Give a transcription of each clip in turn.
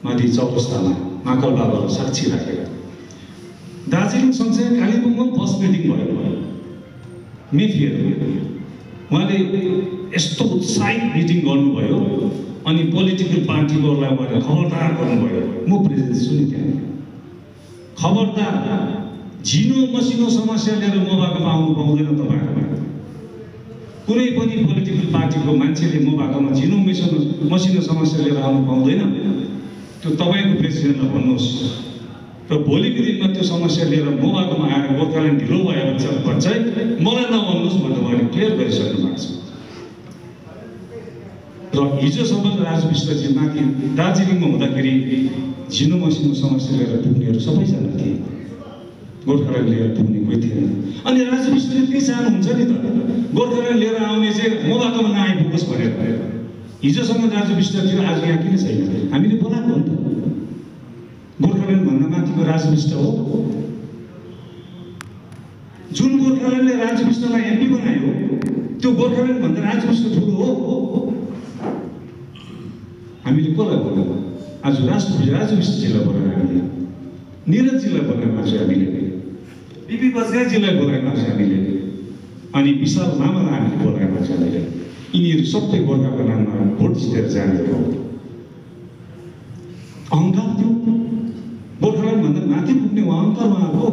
माथि चौरस्तामा महाकाल बाबालाई साक्षी राखेर दार्जिलिङ सँगसँगै कालिम्पोङमा फर्स्ट मिटिङ भयो मेफियर उहाँले यस्तो उत्साहित मिटिङ गर्नुभयो अनि पोलिटिकल पार्टीहरूलाई उहाँले खबरदार गर्नुभयो म प्रेसिडेन्ट छु नि त्यहाँ खबरदार झिनो मसिनो समस्या लिएर म बाटोमा आउनु पाउँदैन तपाईँहरू कुनै पनि पोलिटिकल पार्टीको मान्छेले म बाटोमा झिनो मसिनो समस्या लिएर आउनु पाउँदैन त्यो तपाईँको प्रेसिडेन्टलाई भन्नुहोस् र भोलिको दिनमा त्यो समस्या लिएर म बाटोमा आएर गोर्खाल्यान्ड ढिलो भयो भन्छ मलाई नभन्नुहोस् भनेर उहाँले क्लियर गरिसक्नु भएको छ र हिजोसम्म राजु विष्टजी माथि दार्जिलिङमा हुँदाखेरि झिनो मसिनो समस्या लिएर पुग्नेहरू सबैजना थिए गोर्खाल्यान्ड लिएर पुग्ने कोही थिएन अनि राजु विष्टले त्यही चाहनुहुन्छ नि त गोर्खाल्यान्ड लिएर आउने चाहिँ म बाटोमा नआइपुगोस् भनेर हिजोसम्म राजु विष्ट थियो आज यहाँ किन छैन हामीले बोलाएको हो नि त गोर्खाल्यान्ड भन्दा माथिको राजु विष्ट हो जुन गोर्खाल्यान्डले राजु विष्टलाई एमपी बनायो त्यो गोर्खाल्यान्ड भन्दा राजु विष्ट ठुलो हो हामीले कसलाई बोलाएको आज राजु विष्टजीलाई बोलाएन हामीले निरजजीलाई बोलाएन आज हामीले बिपी बजगाईजीलाई बोलाएन आज हामीले अनि विशाल लामालाई हामीले बोलाएन आज हामीले यिनीहरू सबै गोर्खाको नाममा भोट जितेर जानेको हो अहङ्कार थियो गोर्खाल्यान्ड भन्दा माथि पुग्ने अहङ्कार उहाँको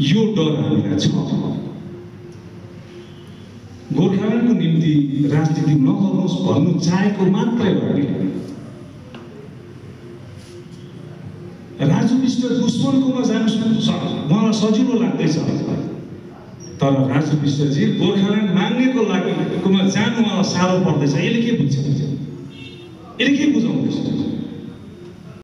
यो डर हामीलाई छ गोर्खाल्यान्डको निम्ति राजनीति नगर्नुहोस् भन्नु चाहेको मात्रै हो हामीले राजु विष्ट दुश्मनकोमा जानु उहाँलाई सजिलो लाग्दैछ तर राजु विष्टजी गोर्खाल्यान्ड माग्नेको लागि जानु उहाँलाई साह्रो पर्दैछ यसले के बुझ्छ यसले के बुझाउँदैछ